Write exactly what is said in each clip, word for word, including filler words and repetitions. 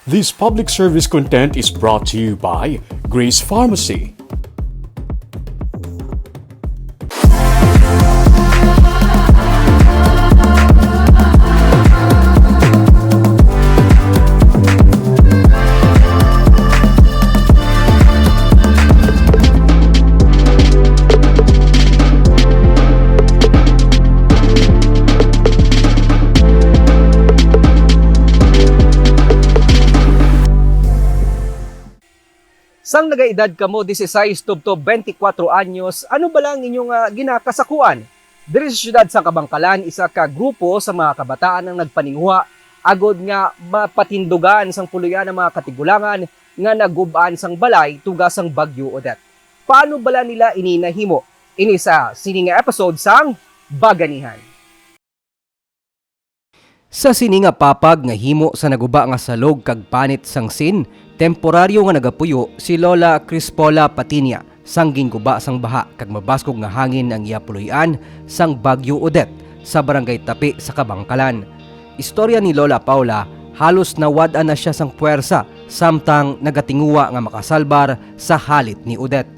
This public service content is brought to you by Grace Pharmacy. Sang nagaedad kamo dieciséis tubtob twenty-cuatro anyos, ano bala ang inyo nga ginakasakuan? Diri sa siyudad sang Kabankalan, isa ka grupo sa mga kabataan ang nagpaninguha agod nga mapatindugan sang puloy-an ang mga katigulangan nga nagub-an sang balay tuga sang Bagyo Odette. Paano bala nila ini nahimo? Ini sa sini nga episode sang Baganihan. Sa sini nga papag nga himo sa naguba nga salog kag panit sang sin, temporaryo nga nagapuyo si Lola Crispola Patiña sang gingguba sang baha kag mabaskog nga hangin ang iya puloy-an sang Bagyo Odette sa Barangay Tapi sa Kabankalan. Istorya ni Lola Paula, halos nawad-an na sia sang puwersa samtang nagatinguha nga makasalbar sa halit ni Odette.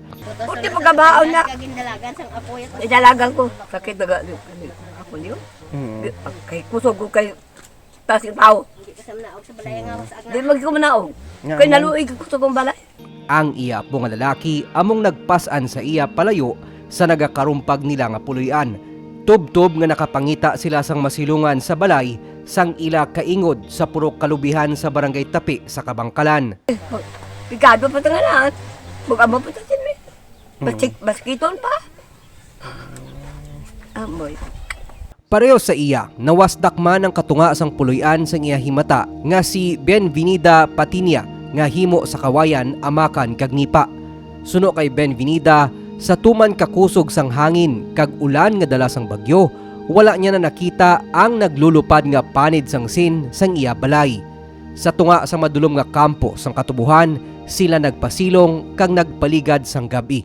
Kunti pagkabahaw na. Idalagan ko. Sakit daga ako niyo. Mm. Di, kay kusog ko kay tas yung tao. Hindi ka sa manaog sa balay nga wasak. Di magkumanaog. Nga Kay mo. Naluig ko sa kong balay. Ang iya apo nga lalaki among nagpas-an sa iya palayo sa nagakarumpag nila nga puloy-an. Tubtob nga nakapangita sila sang masilungan sa balay sang ila kaingod sa purok kalubihan sa Barangay Tapi sa Kabankalan. Pigado pa ito nga na. Mag-amo pa ito, Jimmy. Basik-, baskiton pa. Amoy. Pareho sa iya, nawasdak man ang katunga sang puloy-an sang iya himata nga si Bienvenida Patiña nga himo sa kawayan, amakan kag nipa. Suno kay Bienvenida, sa tuman kakusog sang hangin kag ulan nga dala sang bagyo, wala niya na nakita ang naglulupad nga panid sang sin sang iya balay. Sa tunga sang madulom nga kampo sang katubohan, sila nagpasilong kag nagpaligad sang gab-i.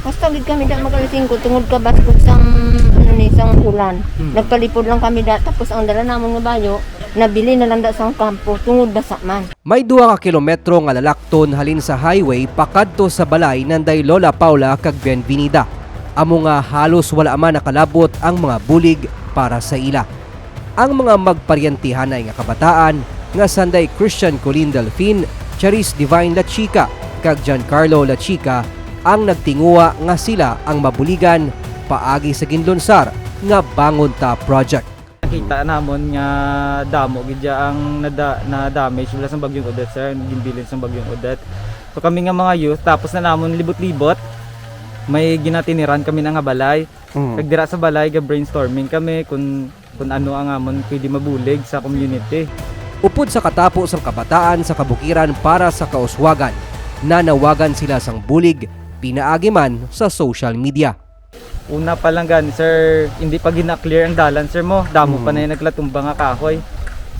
Basta gid kami da mag-alas singko tungod ka baskog sang, ano ni, sang ulan. Hmm. Nagpalipod lang kami da, tapos ang dala namon nga bayo, nabili na lang da sang kampo tungod basa man. May duha ka kilometro nga lalakton halin sa highway pakadto sa balay nanday Lola Paula kag Bienvenida. Amo nga halos wala man nakalabot ang mga bulig para sa ila. Ang mga magparyantihanay nga kabataan nga sanday Christian Colin Delfin, Charis Divine La Chica, kag Giancarlo La Chica ang nagtinguha nga sila ang mabuligan paagi sa ginlunsar nga Bangon Ta Project. Nakita namon nga damo gid ya ang nada-, na-damage bala sa Bagyong Odette, sir, ang ginbilin sa Bagyong Odette. So kami nga mga youth, tapos na namon libot-libot, may ginatiniran kami na nga balay. Mm. Kag dira sa balay, ga-brainstorming kami kung, kung ano ang amon pwede mabulig sa community. Upod sa katapo sang kabataan sa kabukiran para sa kauswagan, nanawagan sila sang bulig pinaagi man sa social media. Una pa lang gani, sir, hindi pa gina-clear ang dalan, sir, mo. Damo pa Mm. na yung naglatumba nga kahoy.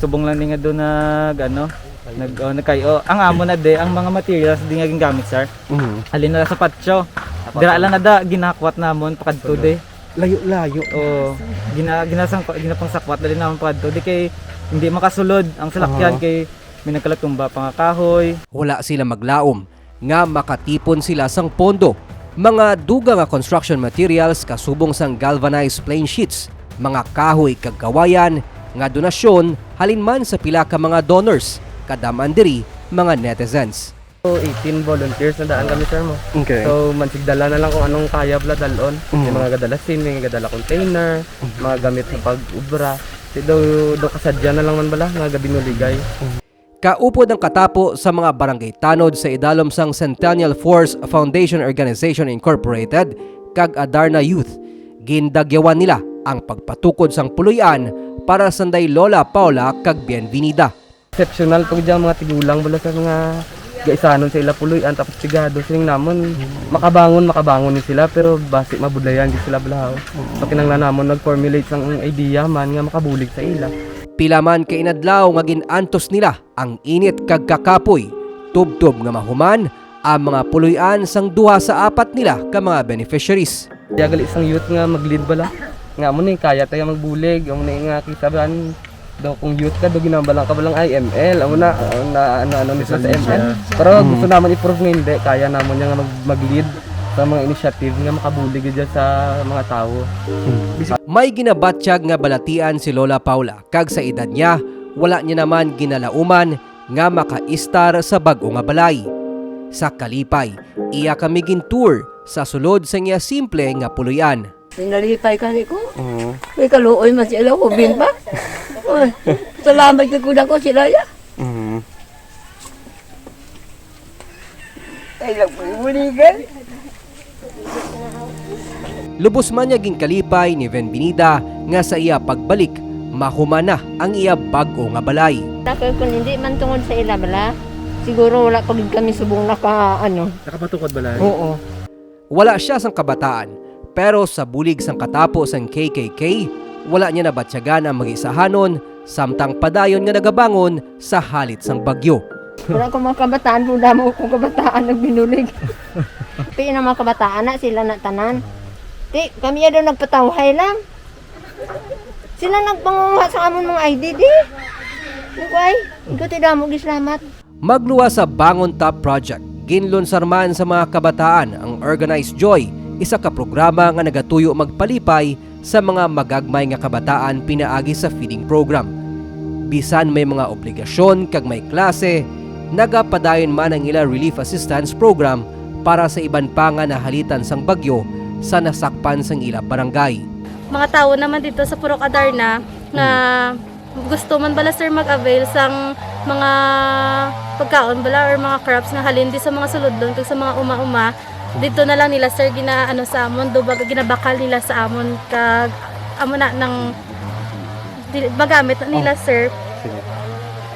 Subong lang ni nga doon nag, ano, nag, oh, nagkayo. Ang amo na de, ang mga materials di nga gingamit, sir. Mm. Halin na sa patio. Dira lang na da, ginakwat namon, pakadto de. Layo-layo. Oo. Gina-, ginasang-, ginapangsakwat na din naman pa to. Di kay hindi makasulod ang salakyan Aha. kay may nagkalatumba pa nga kahoy. Wala sila maglaom nga makatipon sila sang pondo, mga dugang nga construction materials kasubong sang galvanized plain sheets, mga kahoy kag kawayan nga donasyon halin man sa pila ka mga donors, kadam-an diri mga netizens. So, eighteen volunteers na daan kami, sir, mo. Okay. So, mansigdala na lang kung anong kaya pala dalon. Mm. May mga gadala sin, may gadala container, Mm. mga gamit sa pag-ubra. Di daw, daw kasadya na lang man bala, nga gabinuligay. Mm. Kaupod ang katapo sa mga barangay tanod sa idalom sang Centennial Force Foundation Organization Incorporated kag Adarna Youth, gindagyawan nila ang pagpatukod sang puloy-an para sanday Lola Paula kag Bienvenida. Exceptional po gid ang mga tigulang bala sa mga gaisanon sa ila puloy-an, tapos pigado sining namon. Makabangon, makabangon ni sila, pero basi mabudlayan gid sila balahaw. So, kinahanglan namon nag-formulate sang idea man nga makabulig sa ila. Pila man ka inadlaw nga gin-antos nila ang init kag kakapoy, tubtob nga mahuman ang mga puloy-an sang duha sa apat nila ka mga beneficiaries. Kaya gali sang youth nga mag-lead bala. Nga amo ni, kaya tayo magbulig, amo ni nga kisabihan, Daw kung youth ka, daw ginambalan ka ba lang I M L? Amo na, ah, na ano, ano nito sa M L. Pero gusto naman i-prove nga hindi, kaya naman niya nga mag-, mag-lead sa mga initiative nga makabulig dyan sa mga tao. May ginabatyag nga balatian si Lola Paula, kag sa edad niya, wala niya naman ginalauman nga makaistar sa bag-o nga balay. Sa kalipay, iya kami gin-tour sa sulod sang iya simple nga puloy-an. Pinalipay ka ni ko. May kaluoy man sila, ubin pa. Uy, salamat ka kuda ko sila ya. Ay, lang po yung buligan. Lubos man niya ginkalipay ni Venvenida nga sa iya pagbalik, mahuman na ang iya bag-o nga balay. Tapos kung hindi man tungod sa ila bala, siguro wala pa gid kami subong naka ano. Nakapatukod bala? Oo. Wala sia sang kabataan, pero sa bulig sang katapo sang K K K, wala niya nabatyagan ang mag-isahanon samtang padayon nga nagabangon sa halit sang bagyo. Wala ko mga kabataan, pero damo ko kabataan nagbinulig. Pina mga kabataan na sila na tanan. Ti, kami ya daw nagpatawhay lang. Sila nagpanguha sa amon mga I D di. Nagway, ikaw ti damo gislamat. Magluwas sa Bangon Ta Project, ginlunsar man sa mga kabataan ang Organized Joy, isa ka programa nga nagatuyo magpalipay sa mga magagmay nga kabataan pinaagi sa feeding program. Bisan may mga obligasyon kag may klase, nagapadayon man ang ila relief assistance program para sa iban pa nga nahalitan sang bagyo sa nasakpan sang ila barangay. Mga tawo naman dito sa Purok Adarna nga gusto man bala sir mag-avail sang mga pagkaon bala or mga crops nga halin di sa mga sulodlon kag sa mga uma-uma, dito na lang nila sir ginaano sa amon, do baga ginabakal nila sa amon kag amo na nang di, magamit na nila sir.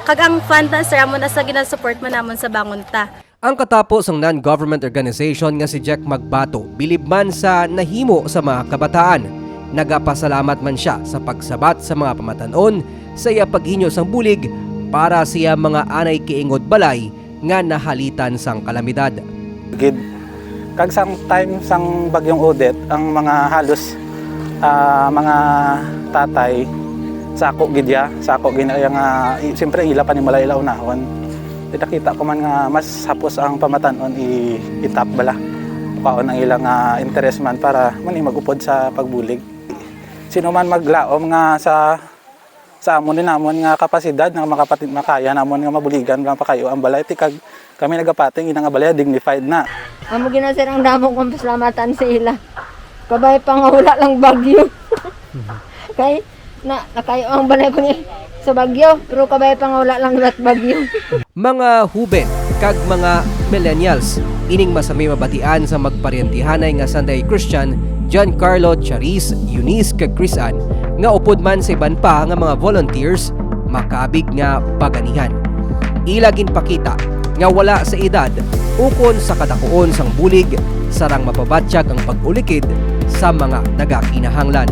Kag ang fund na sir amo na sa ginasupport man namon sa Bangon Ta. Ang katapo sang non-government organization nga si Jack Magbato bilib man sa nahimo sa mga kabataan. Nagapasalamat man sia sa pagsabat sa mga pamatan-on sa iya paghinyo sang bulig para sa iya mga anay kaingod balay nga nahalitan sang kalamidad. Gid kag sang time sang bagyong Odette ang mga halos ah, mga tatay sako gid ya, sako gid iya nga i- siyempre ila pa ni malay ila unahon. Kita-kita ko man nga mas hapos ang pamatan-on i itap bala. Kaon ang ila nga interes man para man mag-upod sa pagbulig. Sino man maglaom nga sa sa amon din namon nga kapasidad nga makapati- makaya namon nga mabuligan lang pakayo ang balay ti kag kami nagapati ang ina nga balay dignified na. Amo gina sir ang damo kong paslamatan sa ila. Kabay pa nga wala lang bagyo. Kay na nakayo ang balay ko ni sa bagyo, pero kabay pa nga wala lang lat bagyo. Mga huben kag mga millennials, ining masami mabatian sa magparyantihanay nga Sanday Christian, Giancarlo, Charis, Eunice kag Chris Ann, nga upod man sa iban pa nga mga volunteers, makabig nga baganihan. Ila ginpakita nga wala sa edad ukon sa kadakuon sang bulig sarang mapabatyag ang pag-ulikid sa mga nagakinahanglan.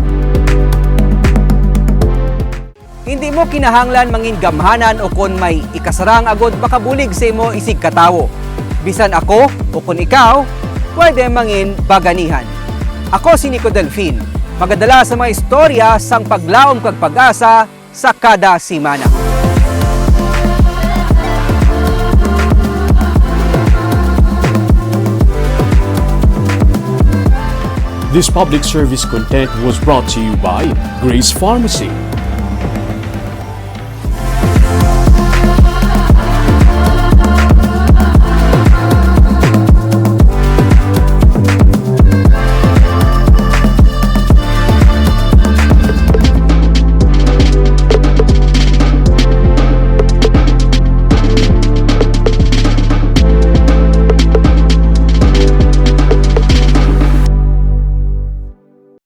Hindi mo kinahanglan mangin gamhanan ukon may ikasarang agod makabulig sa imo isig ka tawo. Bisan ako ukon ikaw pwede mangin baganihan. Ako si Nico Delfin, magadala sa mga istorya sang paglaom kag pag-asa sa kada semana. This public service content was brought to you by Grace Pharmacy.